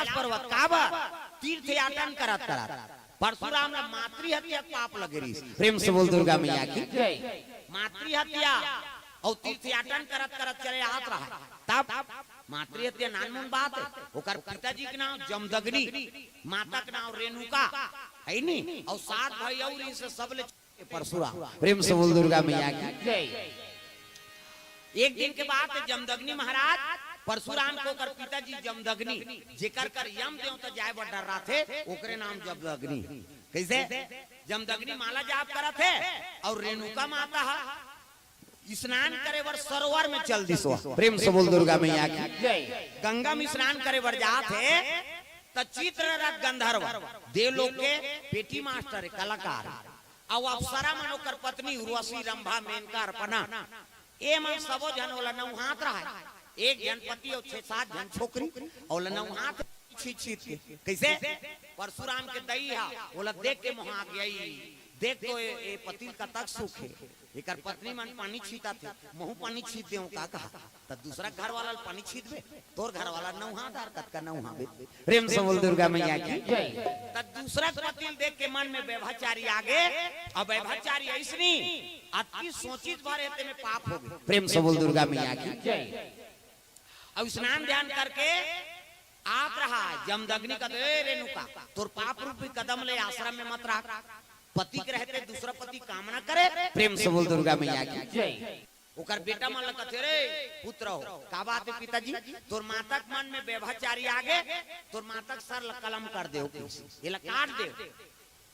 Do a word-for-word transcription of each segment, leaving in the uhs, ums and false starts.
कैलाश पर्वत काबर? तीर्थ याटन करत करत परशुराम ला मातृ हत्या के पाप लगे रहिस। प्रेम से बोल दुर्गा मैया की। जय। मातृ हत्या अउ तीर्थ याटन करत करत चले आत रहा। तब मातृ हत्या नानमुन बात हे। ओकर पिताजी के नाम जमदग्नि, माता के नाम रेणुका, हे नी? अउ सात भाई अउ रहिस, सबले परशुराम। प्रेम से बोल दुर्गा मैया की। जय। एक दिन के बात हे, जमदग्नि महाराज, परशुराम के ओकर पिताजी जमदग्नि, जेकर कर यम देवता जाए बर डर्राथे, ओकरे नाम जमदग्नि। कइसे? जमदग्नि माला जाप करत हे अउ रेणुका माता ह स्नान करे बर सरोवर में चल दिस। प्रेम से बोल दुर्गा मैया की। जय। गंगा में स्नान करे बर जात हे, त चित्ररथ गंधर्व, देवलोक के पेटी मास्टर हे, कलाकार, अउ अप्सरा मन ओकर पत्नी उर्वशी, रंभा, मेनका, अर्पणा, ए मन सबो झन ओला नउहात रहय। एक झन पति अउ छे सात झन छोकरी ओला नउहात छीत छीत के। कइसे? परशुराम के दई ह ओला देख के मोहा गे, देख तो ए, ए पति ल कतक सुख हे, एकर पत्नी मन पानी छीतत हे, महूं पानी छीत देंव का कहा। त दूसरा घर वाला ल पानी छीतबे, तोर घर वाला नउहा दार कतका नउहाबे। प्रेम से बोल दुर्गा मैया की। जय। त दूसरा के पति ल देख के मन में व्यभिचारी आगे, अउ व्यभिचारी अइसनी, अतकी सोचिस भर हे तेमे पाप होगे। प्रेम से बोल दुर्गा मैया की। जय। अउ स्नान ध्यान करके आप रहा, जमदग्नि कथे, "ए रेणुका, तोर पाप रूपी कदम ले आश्रम में मत राख। पति के रहते दूसरा पति कामना करे।" प्रेम से बोल दुर्गा मैया की। जय। ओकर बेटा मन ल कथे, "रे पुत्र हो, का बात हे पिताजी? तोर माता के मन में व्यभिचारी आगे, तोर माता के सर ल कलम कर देव, एला काट देव।"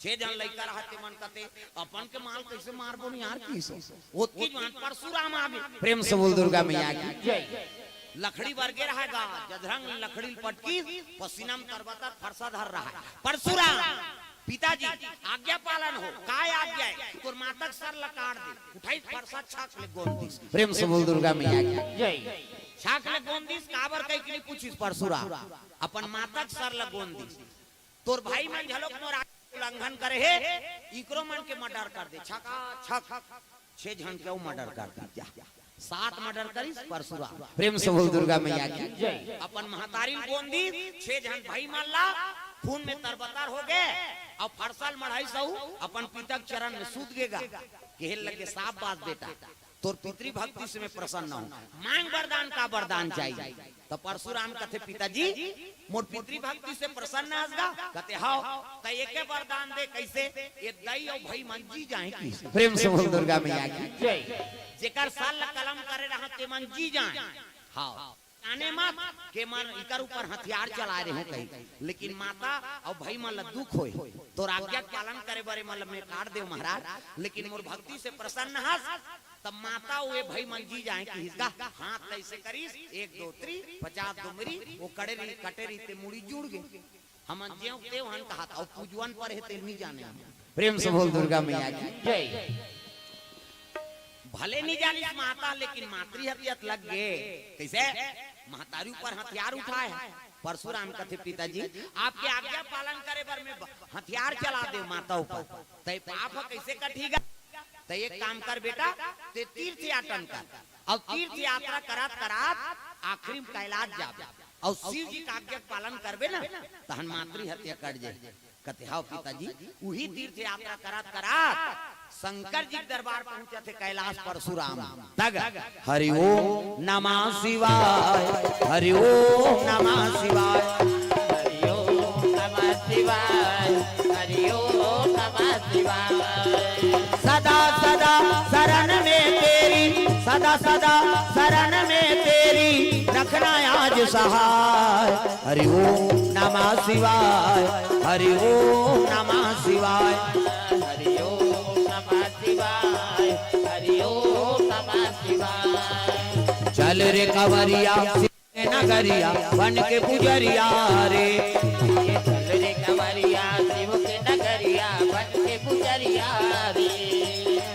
छे झन लइका रहत हे मन कथे, "अपन के माल कइसे मारबो न यार, किस?" ओतकी जुवार परशुराम आगे। प्रेम से बोल दुर्गा मैया की। जय। लकड़ी बर गे रहय गा, जधरंग लकड़ी ल पटकिस, पसीना म तरबतर फरसा धर रहय। "परशुराम, पिताजी, आज्ञा पालन हो।" "काय आज्ञा हे?" "तोर माता के सर ल काट दे।" उठाइस फरसा, छक ले गोंद दिस। प्रेम से बोल दुर्गा मैया की। जय। छक ले गोंद दिस, काबर कहिके नइ पूछिस परशुराम, अपन माता के सर ल गोंद दिस। "तोर भाई मन घलोक मोर आज्ञा उल्लंघन करे हे, इकरो मन के मर्डर कर दे।" छका छक छे झन के अउ मर्डर कर दिस। जा, सात मर्डर करिस परशुराम। प्रेम से बोल दुर्गा मैया की। जय। अपन महतारी ल गोंद दिस, छे झन भाई मन ला खून में तरबतर होगे, अउ फरसा ल मढ़ाइस अउ अपन पिता के चरण में सूत गे गा। कहे लगे, "शाबाश बेटा, तोर पितृभक्ति से मैं प्रसन्न हूँ, मांग वरदान, का वरदान चाहिए?" त परशुराम कथे, "पिताजी, मोर पितृभक्ति से प्रसन्न हस गा?" कथे, "हव।" "त एके वरदान दे।" "कइसे?" "ए दई अउ भई मन जी जाए।" कि प्रेम से बोल दुर्गा मैया की। जय। जेकर सर ल कलम करे रहा ते मन जी जाए। हव। जाने मत के मन इकर ऊपर हथियार चलाए रहे कही, लेकिन माता अउ भई मन ल दुख होय। "तोर आज्ञा के पालन करे बर ए मन ल मैं काट देव महाराज, लेकिन मोर भक्ति से प्रसन्न हस, त माता अउ ए भई मन जी जाए।" किहिस गा, हाथ ल अइसे करिस, एक दो तीन, पचास डुमरी, ओ कटे रही, कटे रही ते मुड़ी जुड़ गे। हमन जेव तेव हन कहत, अउ पूजवन पर हे ते नइ जाने। प्रेम से बोल दुर्गा मैया की। जय। भले नइ जानिस माता, लेकिन मातृ हत्या लग गे। कइसे? महतारी ऊपर हथियार उठाए हे। परशुराम कथे, "पिताजी, आपके आज्ञा पालन करे बर मैं ब-, हथियार चला देव माता ऊपर, त ए पाप ह कइसे कटही गा?" "त एक काम कर बेटा, ते तीर्थ याटन कर, अउ तीर्थ यात्रा करत करत आखिरी में कैलाश जाबे, अउ शिव जी के आज्ञा के पालन करबे ना, तहन मातृ हत्या कट जाए।" कथे, "हव पिताजी।" उही तीर्थ यात्रा करत करत शंकर जी के दरबार पहुंचत हे कैलाश परशुराम। तग हरि ओम नमः शिवाय, हरि ओम नमः शिवाय, हरि ओम नमः शिवाय, हरि ओम नमः शिवाय। सदा सदा शरण में तेरी, सदा सदा शरण में तेरी, रखना आज सहाय। हरि ओम नमः शिवाय, हरि ओम नमः शिवाय। हरि ओम नमः शिवाय, हरि ओम नमः शिवाय। चल रे कंवरिया शिव के नगरिया बन के पुजरिया रे। चल रे कंवरिया शिव के नगरिया बन के पुजरिया रे।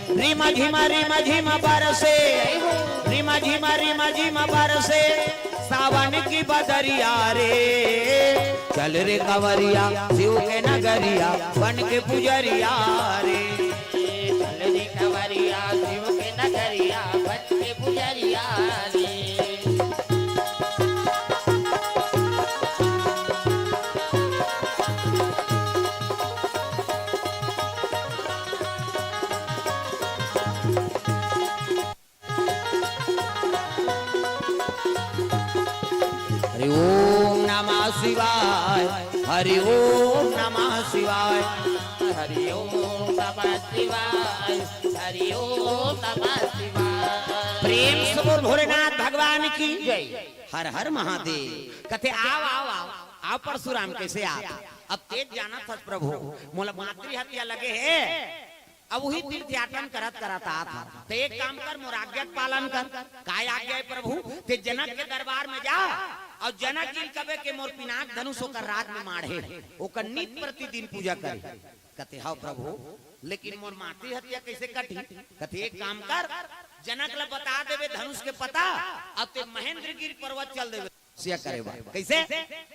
रिम झिम रिम झिम बरसे, रिम झिम रिम झिम बरसे सावन की बदरिया रे। चल रे कंवरिया शिव के नगरिया बन के पुजरिया रे। चल रे कंवरिया शिव के नगरिया बन के पुजरिया रे। ओम नमः शिवाय। हरि ओम नमः शिवाय। हरि ओम नमः शिवाय। हरि ओम नमः शिवाय। प्रेम से बोल भोलेनाथ भगवान की जय। हर हर महादेव। कथे, "आव, आव, आव, आव परशुराम, कइसे आत?" अब तें जानत हस प्रभु, मोला मातृ हत्या लगे हे। अब उही तीर्थयाटन करत करत आत हंव। त एक काम कर, मोर आज्ञा के पालन कर। काय आज्ञा हे प्रभु? तें जनक के दरबार में जा अउ जनक जी ल कबे के मोर पिनाक धनुष ओकर राज में माढ़े, ओकर नित प्रतिदिन पूजा करे। कथे, "हव प्रभु, लेकिन मोर मातृ हत्या कइसे कटही?" कथे, "एक काम कर, जनक ल बता देबे धनुष के पता, अउ तें महेंद्रगिरी पर्वत चल देबे तपस्या करे बर।" कइसे?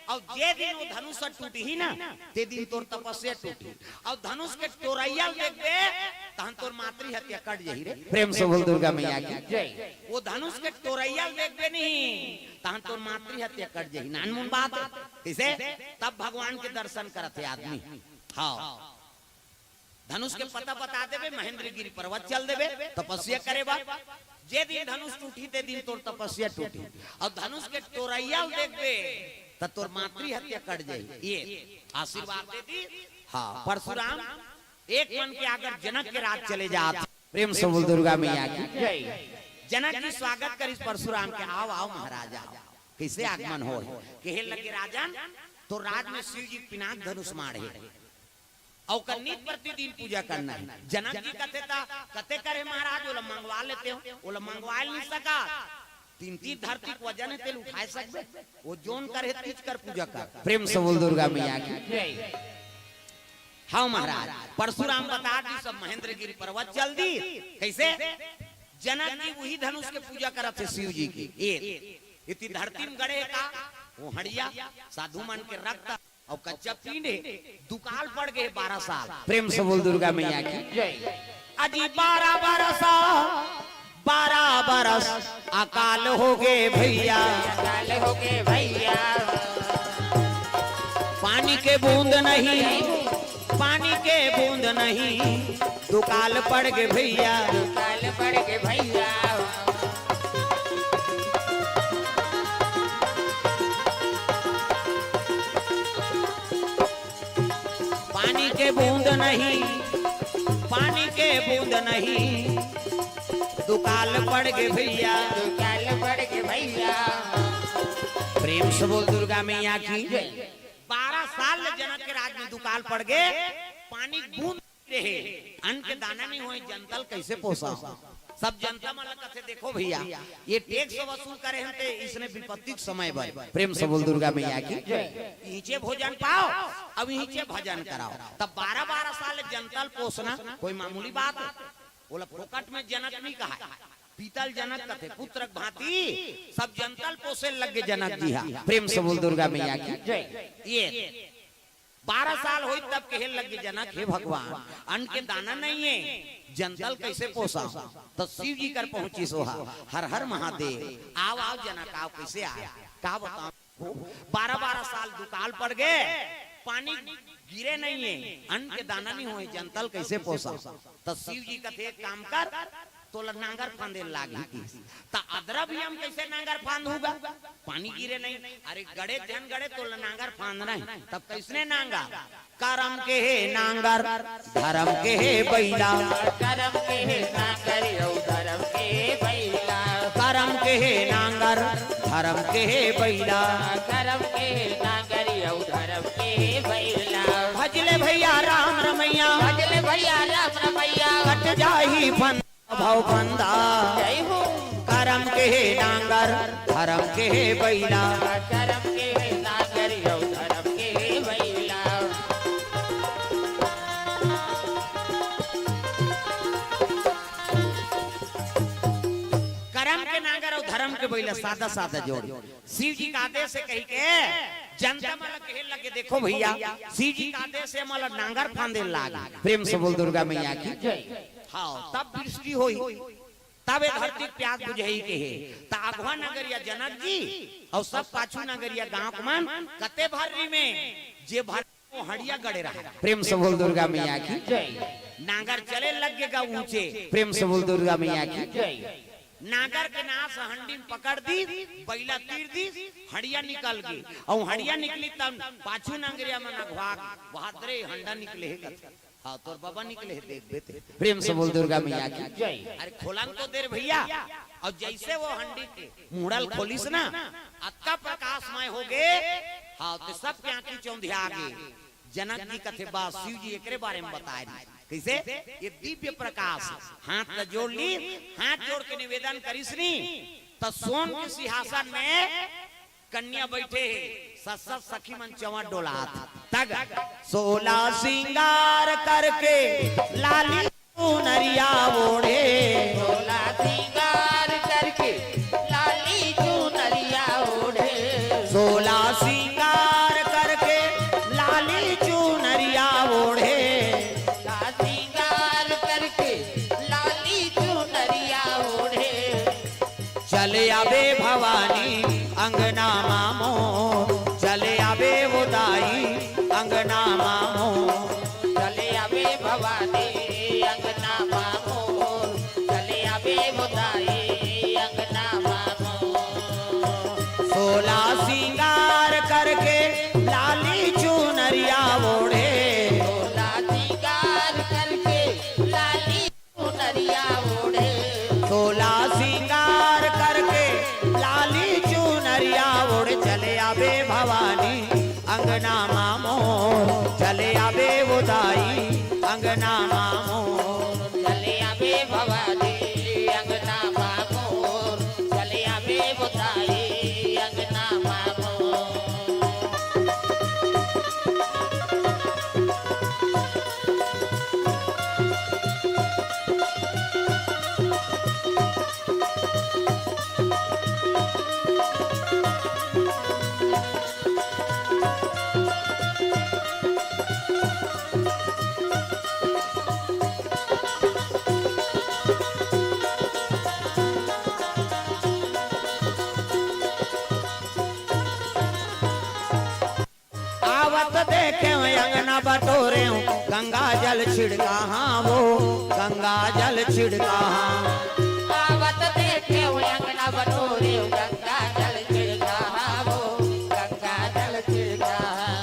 "अउ जे दिन वो धनुष ह टूटही ना, ते दिन तोर तपस्या टूटही। अउ धनुष के टोरइया ल देखबे, तहन तोर मातृ हत्या कट जही रे।" प्रेम से बोल दुर्गा मैया की जय। "वो धनुष के टोरइया ल देखबे नहीं, तहन तोर मातृ हत्या कट जही।" नानमुन बात हे। कइसे? तब भगवान के दर्शन करत हे आदमी। हव। धनुष के पता बता देबे, महेंद्रगिरी पर्वत चल देबे तपस्या करे बर। जे दिन धनुष टूटही, ते दिन तोर तपस्या टूटही। अउ धनुष के टोरइया ल देखबे, त तोर मातृ हत्या कट जही। ये आशीर्वाद दे दिस। हव, परशुराम एक मन के आकर जनक के राज चले जात। प्रेम से बोल दुर्गा मैया की जय। जनक जी स्वागत करिस परशुराम के, "आव, आव महाराज, आव।" कइसे आगमन होय? कहे लगे, "राजन, तोर राज में शिव जी के पिनाक धनुष माढ़े।" अउ ओकर नित प्रतिदिन पूजा करना हे। जनक जी कथे, "त कते करे महाराज, ओला मंगवा लेतेंव।" ओला मंगवा नइ सकस। तीन तीन धरती के वजन हे, तेला उठाय सकबे? वो जोन करे तीज कर पूजा कर। प्रेम से बोल दुर्गा मैया की जय। हव महाराज, परशुराम बता दिस, सब महेंद्रगिरी पर्वत चल दिस। कइसे? जनक जी उही धनुष के पूजा करत हे शिव जी के। ये इती धरती में गड़े हे का? वो हड़िया साधु मन के रक्त अउ कच्चा पिंड हे, दुकाल पड़ गे बारह साल। प्रेम से बोल दुर्गा मैया की जय। अजी बारह बरस, बारह बरस अकाल हो गे भइया। अकाल हो गे भइया। पानी के बूंद नहीं, पानी के बूंद नहीं, दुकाल पड़ गे भइया। दुकाल पड़ गे भइया। पानी के बूंद नहीं, पानी के बूंद नहीं, दुकाल पड़ गे भइया। दुकाल पड़ गे भइया। प्रेम से बोल दुर्गा मैया की। बारह साल ले जनक के राज में दुकाल पड़ गे, पानी के बूंद रहे, अन्न के दाना नइ होय, जनता ल कइसे पोसा? सब जनता मन ल कथे, "देखो भइया, ये टैक्स वसूल करे हन ते इसने विपत्ति के समय बर।" प्रेम से बोल दुर्गा मैया की। इहिंचे भोजन पाव, अब इहिंचे भजन कराव। तब बारह बारह साल जनता ल पोसना कोई मामूली बात हे? ओला फोकट में जनक नइ कहाय, पीतल जनक कथे, पुत्रक भांति सब जनता ल पोसे लगे जनक जी हा। प्रेम से बोल दुर्गा मैया की। ये बारह साल होइस तब कहे लगे जनक, "हे भगवान, अन्न के दाना नइ हे, जनता ल कइसे पोसा?" त शिव जी कर पहुंचिस ओहा, "हर हर महादेव, आव आव जनक आव, कइसे आय?" का बतावंव, बारह बारह साल दुकाल पड़ गे, पानी गिरे नइ हे, अन्न के दाना नइ होय, जनता ल कइसे पोसा? त शिव जी कथे, "एक काम कर, तोला नांगर फांदे लागही।" त अदरा भी हम कइसे नांगर फांदहूं गा? पानी गिरे नइ। अरे गड़े झन गड़े, तोला नांगर फांदना हे। तब कइसने नांगर? करम के हे नांगर, धरम के हे बइला। करम के हे नांगर अउ धरम के हे बइला। करम के हे नांगर, धरम के हे बइला। करम के हे नांगर अउ धरम के हे बइला। भजले भइया राम रमइया। भजले भइया राम रमइया। कट जाही फंदा भव फंदा। जय हो। करम के हे नांगर, धरम के हे बइला। करम के हे नांगर अउ धरम के हे बइला। करम के नांगर अउ धरम के बइला, सादा सादा जोड़। शिव जी के आदेश हे कहिके जनता मन ल कहे लगे, "देखो भइया, शिव जी के आदेश हे, हमन ल नांगर फांदे लाग।" प्रेम से बोल दुर्गा मैया की। हव, तब वृष्टि होही, तब ए धरती के प्यास बुझही कहे। त अगवा नगरिया जनक जी अउ सब पाछू नगरिया गांव के मन कते भर्री में, जे भर वो हड़िया गड़े रहा। प्रेम से बोल दुर्गा मैया की। नांगर चले लग गे गा ऊंचे। प्रेम से बोल दुर्गा मैया की। नांगर के नास हंडी म पकड़ दीस, बइला तीर दीस, हंडिया निकल गे। अउ हंडिया निकली तब पाछू नंगरिया मन अघवा गे, "बहादरे हंडा निकले हे," कथे। "हाँ, तोर बबा निकले हे, देखबे ते।" प्रेम से बोल दुर्गा मैया की। जय। अरे खोलन तो दे रे भइया। अउ जइसे वो हंडी के मुड़ल खोलिस ना, अतका प्रकाशमय हो गे, हाँ, ते सबके आंखी चौंधिया गे। जनक जी कथे, "बा, शिव जी एकरे बारे म बताय रिहिस।" कइसे? ये दिव्य प्रकाश। हाथ ल जोड़ ली, हाथ जोड़ के निवेदन करिस नी, त सोन के सिंहासन में कन्या बइठे हे, सत सत सखी मन चंवर डोलात। तग सोला सिंगार करके लाली चुनरिया ओढ़े। सोला सिंगार करके लाली चुनरिया ओढ़े। सोला सिंगार करके लाली चुनरिया ओढ़े। सोला सिंगार करके लाली चुनरिया ओढ़े। चले आबे भवानी अंगना मा मोर, चले आबे वो दाई अंगना मा मोर। चले आबे भवानी अंगना मा मोर, चले आबे वो दाई अंगना मा मोर। सोला सिंगार करके लाली चुनरिया ओढ़े। सोला सिंगार करके लाली चुनरिया ओढ़े। सोला सिंगार करके लाली चुनरिया ओढ़ चले आबे भवानी अंगना मा मोर, चले आबे वो दाई अंगना मा मोर। चले आबे भवानी अंगना मा मोर, चले आबे वो दाई अंगना मा मोर। आवत देखेंव अंगना बटोरेंव, गंगा जल छिड़काहां वो, गंगा जल छिड़काहां। आवत देखेंव अंगना बटोरेंव, गंगा जल छिड़काहां वो, गंगा जल छिड़काहां।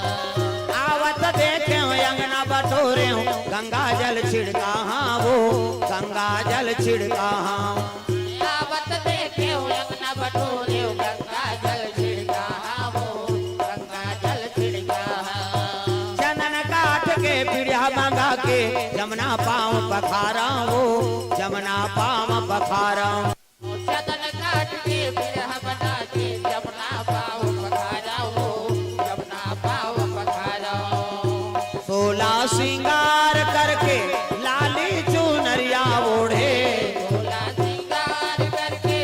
आवत देखेंव अंगना बटोरेंव, गंगा जल छिड़काहां वो, गंगा जल छिड़काहां। आवत देखेंव अंगना बटोरेंव, गंगा जल छिड़काहां वो, गंगा जल छिड़काहां। चंदन काठ के पीढ़ा मंगा के, जमुना पांव पखारां वो, जमुना पांव पखारां। चंदन काठ के पीढ़ा मंगा के, जमुना पांव पखारां वो, जमुना पांव पखारां। सोला सिंगार करके लाली चुनरिया ओढ़े। सोला सिंगार करके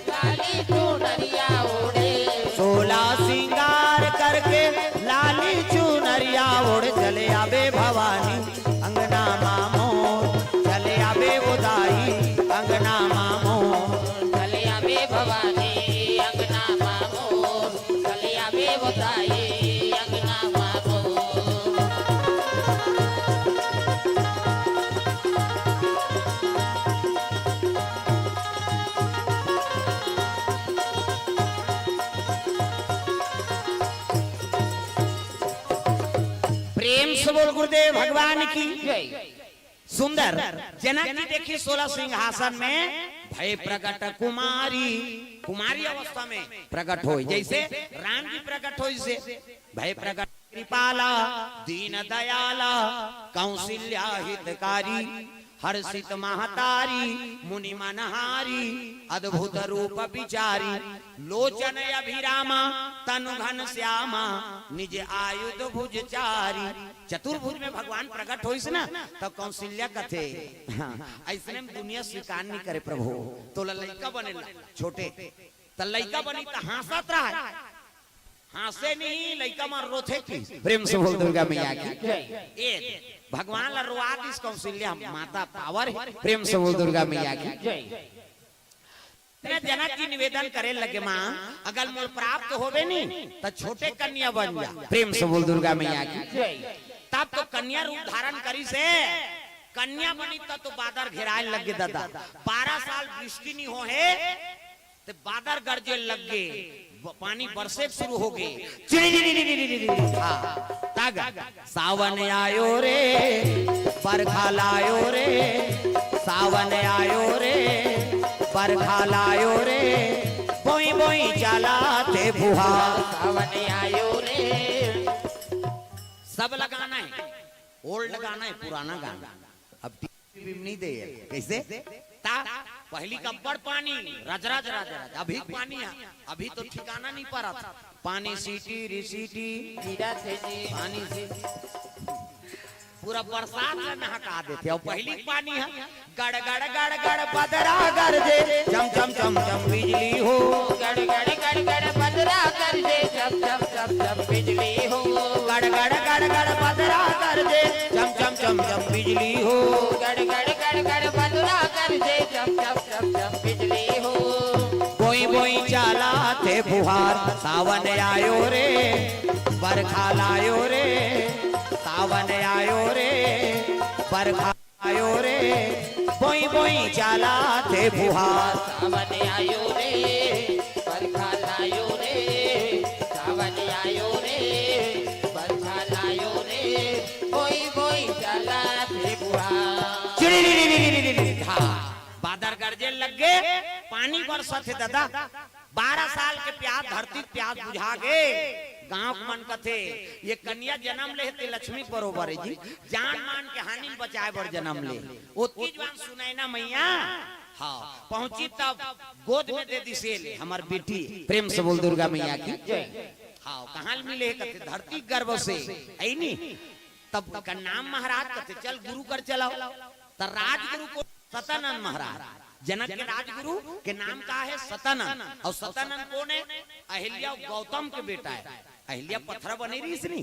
लाली चुनरिया ओढ़े। सोला सिंगार करके लाली चुनरिया ओढ़ चले आबे भवानी अंगना मा मोर, चले आबे वो दाई अंगना मा मोर। चले आबे भवानी अंगना मा मोर, चले आबे वो दाई अंगना मा मोर। प्रेम से बोल गुरुदेव भगवान की। जय। सुंदर। जनक जी देखी सोला सिंहासन में भय प्रगट कुमारी, कुमारी अवस्था में प्रगट होय, जइसे राम जी प्रगट होय, जइसे भय प्रगट कृपाला दीन दयाला कौशल्या हितकारी, हर्षित महतारी मुनि मनहारी अद्भुत रूप बिचारी। लोचन अभिरामा तनु घन श्यामा निज आयुध भुज चारी। चतुर्भुज में भगवान प्रगट होइस ना, तब कौशल्या कथे, हाँ, अइसने में दुनिया स्वीकार नइ करे प्रभु। तोला लइका बने ला, छोटे, त लइका बनी त हाँसत रहय, हाँसे नहीं, लइका मन रोथे कि। प्रेम से बोल दुर्गा मैया की। जय। ए, भगवान ला रोवा दिस कौशल्या, माता पावर हे। प्रेम से बोल दुर्गा मैया की। जय। इतने जनक जी निवेदन करे लगे, माँ, अगर मोर प्राप्त होबे नी, त छोटे कन्या बन जा। प्रेम से बोल दुर्गा मैया की। जय। तब तो कन्या रूप धारण करिस हे, कन्या बनी त तो बादर घेराए लग गे दादा। बारह साल वृष्टि नी हो हे, ते बादर गरजे लग गे, ब-, पानी बरसे शुरू हो गे। चिड़ी, हाँ, तग, सावन आयो रे, बरखा लायो रे, सावन आयो रे, बरखा लायो रे, बोई बोई चाला थे फुहार। सावन आयो रे। सब लगाना है, ओल्ड गाना है, पुराना गाना। अब टीवी में नहीं दे, कैसे? ता पहली कब्बड़ पानी, रज रज रज रज, अभी पानी है, अभी तो ठिकाना नहीं पड़ा था। पानी सीटी रिसीटी, गिरा थे जी। पानी से पूरा बरसात में नहका देते। और पहली पानी है, गड़ गड़ गड़ गड़ बदरा गरजे, चम चम चम चम बिजली हो। गड़ गड़ गड़ गड़ बदरा गरजे, चम चम चम चम बिजली हो। गड़ गड़ गड़ गड़ बदरा गरजे, चम चम चम चम बिजली हो। गड़ गड़ गड़ गड़ बदरा गरजे, चम चम चम चम बिजली हो। बोई बोई चाला थे फुहार, सावन आयो रे, बरखा लायो रे, सावन आयो रे, बरखा आयो रे, बोई बोई चाला थे फुहार। सावन आयो रे, बरखा लायो रे, सावन आयो रे, बरखा लायो रे, बोई बोई चाला थे फुहार। चिड़ी, हाँ, बादर गरजे लग गे, पानी बरसत हे दादा। बारह साल के प्यास, धरती के प्यास बुझा गे। गांव के मन कथे, ये कन्या जन्म ले हे ते लक्ष्मी बरोबर है जी, जान मान के हानि ल बचाए बर जन्म ले। ओतकी जुवान सुनैना मैया, हाँ, पहुंची तब गोद में दे दिसे ले, हमर बेटी। प्रेम से बोल दुर्गा मैया की। हाँ, कहाँ ले मिले हे कथे, धरती गर्भ से, है नी? तब का नाम महाराज कथे, चल गुरु कर चलाओ। त राजगुरु को सतानंद महाराज, जनक के राजगुरु के नाम का है? सतानंद। और सतानंद कौन है? अहिल्या गौतम के बेटा है। अहिल्या पथरा बने रहिस नी,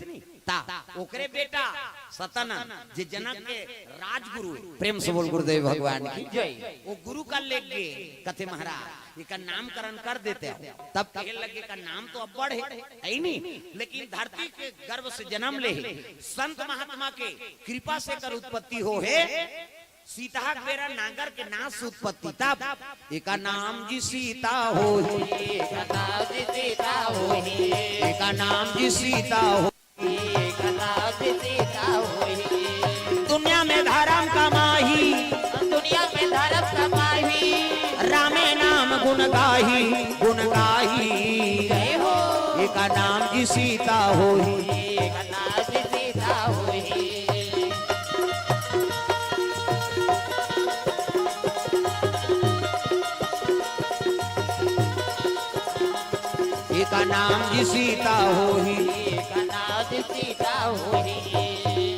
ता ओकरे बेटा सतानंद, जे जनक के राजगुरु है। प्रेम से बोल गुरुदेव भगवान की जय। वो गुरु का लेके कथे, महाराज, एकर नामकरण कर देते हो। तब कहे लगे, का नाम तो अब्बड़ है, है नी, लेकिन धरती के गर्भ से जन्म ले हे, संत महात्मा के कृपा से कर उत्पत्ति हो हे। सीता के बेरा नांगर के नास उत्पत्ति तब। एका नाम जी सीता होही। एका नाम जी सीता होही। एका नाम जी सीता होही। एका नाम जी सीता होही। दुनिया में धर्म कमाही। दुनिया में धर्म कमाही। रामे नाम गुण गाही, गुण गाही। जय हो। एका नाम जी सीता होही। एका नाम जी सीता होही। एका नाम जी सीता होही। एका नाम जी सीता होही।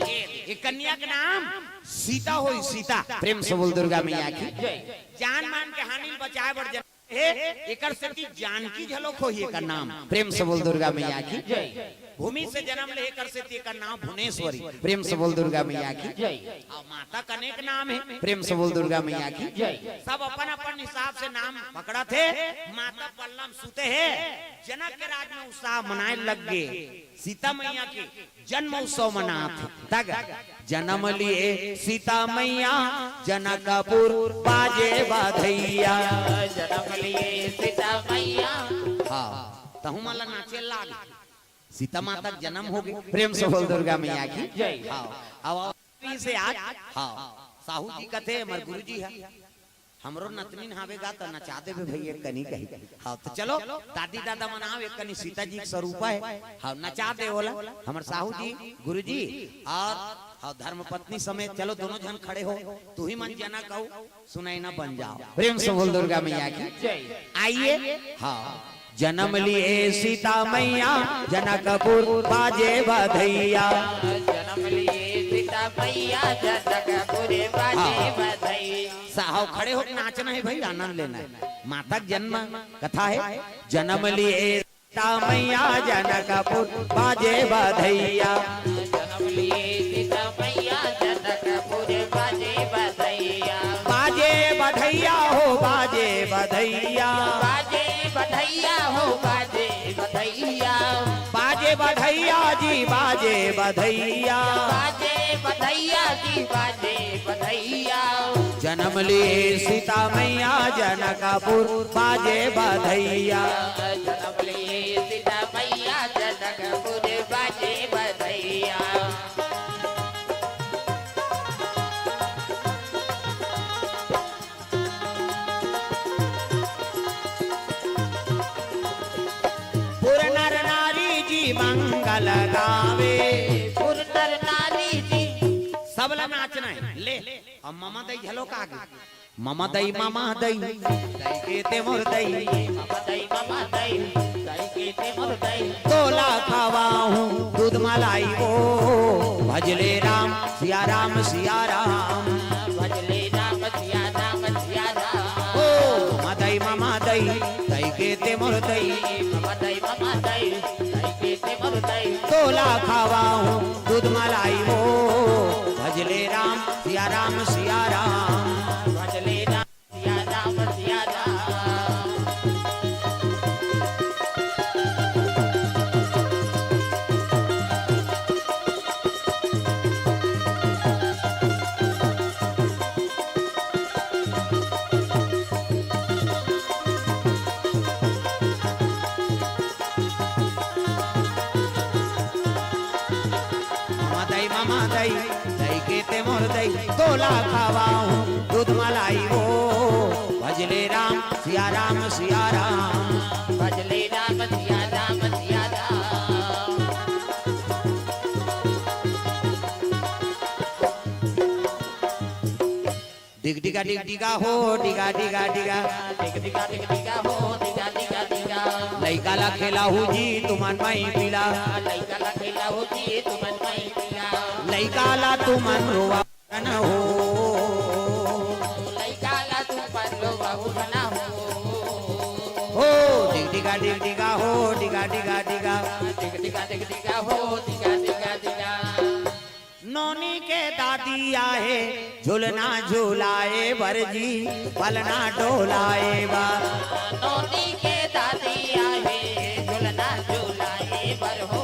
ए, ए कन्या के नाम सीता होही, सीता। प्रेम से बोल दुर्गा मैया की। जय। जान मान के हानि ल बचाए बर जन हे, एकर सेती जानकी घलोक होही एकर नाम। प्रेम से बोल दुर्गा मैया की। जय। भूमि से जन्म ले एकर सेती एकर नाम भुवनेश्वरी। प्रेम से बोल दुर्गा मैया की। जय। अउ माता के अनेक नाम हे। प्रेम से बोल दुर्गा मैया की। जय। सब अपन अपन हिसाब से नाम पकड़त हे। माता पलना म सुते हे। जनक के राज में उत्साह मनाए लग गे। सीता मैया के जन्म उत्सव मनात हे। तग, जनम लिए सीता मैया, जनकपुर बाजे बधइया। जनम लिए सीता मैया। हाँ, तहूँ मन ला नाचे लाग। सीता माता के जन्म हो गे। प्रेम से बोल दुर्गा मैया की। जय। हाँ, अब से आज, हाँ, साहू जी कथे, हमर गुरु जी हे। हमरो नतनीन हावे गा, त नचा देबे भई एक कनी कही। हाँ, त चलो, दादी दादा मन आव, एक कनी सीता जी के स्वरूप हे। हाँ, नचा दे ओला। हमर साहू जी, गुरु जी, अउ, अउ धर्मपत्नी समेत, चलो, दोनों झन खड़े हो। तुही मन जनक अउ सुनैना बन जाव। प्रेम से बोल दुर्गा मैया की। जय। आइए। हाँ। जनम लिए सीता मैया, जनकपुर बाजे बधइया। जनम लिए सीता मैया, जनकपुर बाजे हाँ। बधइया। साहब खड़े होके नाचना हे भई, आनंद लेना हे। माता के जन्म कथा हे। जनम लिए सीता मैया, जनकपुर बाजे बधइया। जनम लिए सीता मैया, जनकपुर बाजे बधइया। बाजे बधइया हो, बाजे बधइया। बाजे बधइया हो, बाजे बधइया। बाजे बधइया जी, बाजे बधइया। बाजे बधइया जी बाजे बधइया। जनम लिए सीता मैया जनकपुर बाजे बधइया। जनम लिए सीता मैया जनकपुर बाजे बधइया। पुर नर नारी जी मंगल गावे। पुर नर नारी जी। सबला नाचना हे। ले, अब ममा दई घलो का आगे। ममा दई, ममा दई, दई के ते मोर दई। ममा दई, ममा दई, दई के ते मोर दई। तोला खवाहूँ दूध मलाई वो, भजले राम, सिया राम, सिया राम। भजले राम, सिया राम, सिया राम। ओ, ममा दई, ममा दई, दई के ते मोर दई। ममा दई, ममा दई, दई के ते मोर दई। तोला खवाहूँ दूध मलाई वो, भजले राम, सिया राम, सिया राम। भजले राम, सिया राम, सिया राम। ममा दई, ममा दई, दई के ते मोर दई, तोला खवाहूँ दूध मलाई वो। भजले राम, सिया राम, सिया राम। भजले राम, सिया राम, सिया राम। डिग डिगा डिग डिगा हो, डिगा डिगा डिगा। डिग डिगा डिग डिगा हो, डिगा डिगा डिगा। लइका ला खेलाहू जी तुमन मई पीला। लइका ला खेलाहू जी तुमन मई पीला। लइका ला तुमन रोवा न हो। लइका ला तुमन रोवा न हो। हो, डिग डिगा डिग डिगा हो, डिगा डिगा डिगा। डिग डिगा डिग डिगा हो, डिगा डिगा डिगा। नोनी के दादी आहे, झुलना झुलाए बर जी, पलना डोलाए बर। नोनी के दादी आहे, झुलना झुलाए बर हो,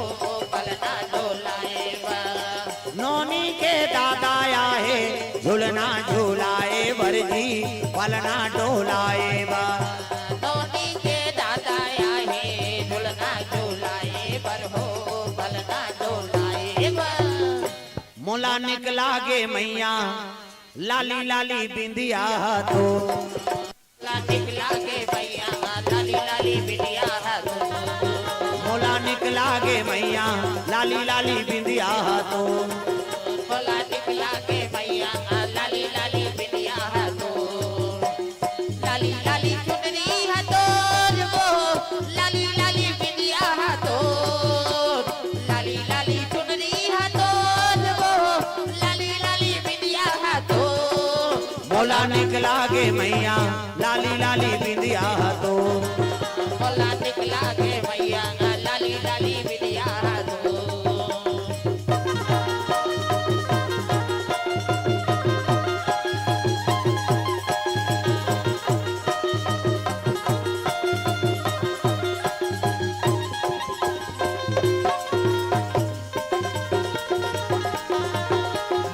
पलना डोलाए बर। नोनी के दादा आहे, झुलना झुलाए बर जी, पलना डोलाए बर। नोनी के दादा आहे, झुलना झुलाए बर हो, पलना डोलाए बर। मोला निक लागे मैया, लाली लाली बिंदिया ह तो। मोला निक लागे मैया, लाली लाली बिंदिया ह तो। मोला निक लागे मैया, लाली लाली बिंदिया ह तो। मोला निक लागे मैया, लाली लाली बिंदिया ह तो। लाली लाली चुनरी ह तोर वो, लाली लाली बिंदिया ह तोर। लाली लाली चुनरी ह तोर वो, लाली लाली बिंदिया ह तोर। मोला निक लागे मैया, लाली लाली बिंदिया ह तो। मोला निक लागे मैया, लाली लाली बिंदिया ह तो।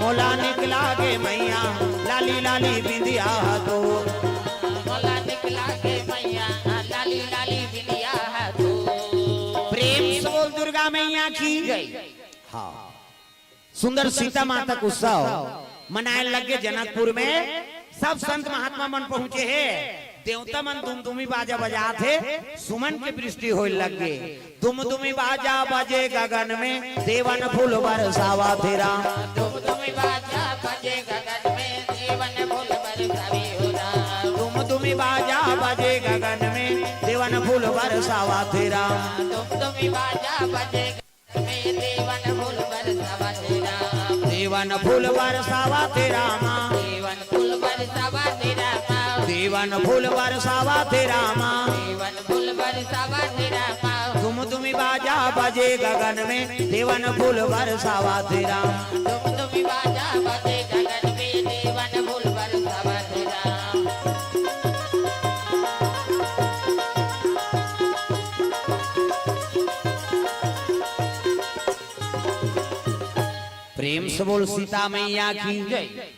मोला निक लागे मैया, लाली लाली बिंदिया ह तो। मोला निक लागे मैया, लाली लाली बिंदिया ह तो। प्रेम से बोल दुर्गा मैया की। जय। हाँ। सुंदर सीता माता के उत्सव मनाए लग गे जनकपुर में। सब संत महात्मा मन पहुंचे हे। देवता मन दुमदुमी बाजा बजात हे। सुमन के वृष्टि होए लग गे। दुमदुमी बाजा बजे गगन में, देवन फूल बरसावत हे राम। दुमदुमी बाजा बजे गगन में, देवन फूल बरसावत हे राम। दुमदुमी बाजा बजे गगन में, देवन फूल बरसावत हे राम। दुमदुमी बाजा बजे गगन में, देवन फूल बरसावत हे राम। देवन फूल बरसावत हे रामा। देवन फूल बरसावत हे रामा। देवन फूल बरसावत हे रामा। देवन फूल बरसावत हे रामा। दुमदुमी बाजा बजे गगन में, देवन फूल बरसावत हे राम। दुमदुमी बाजा बजे गगन में, देवन फूल बरसावत हे राम। प्रेम से बोल सीता मैया की,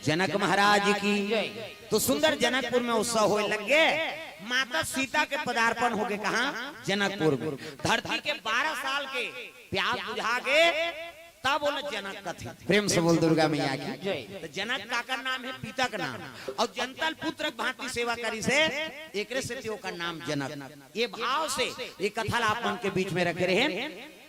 जनक महाराज की। तो सुंदर जनकपुर में उत्सव होए लग गे। माता सीता के पदार्पण होके कहा, जनकपुर में। धरती के बारह साल के प्यास बुझा गे, तब बोला जनक कथे। प्रेम से बोल दुर्गा मैया की। तो जनक काकर नाम है, पिता का नाम। और जनतल पुत्र भांति सेवा करिस हे, एकरे से ओकर नाम जनक। ये भाव से ये कथा ला आप मन के बीच में रखे रहे।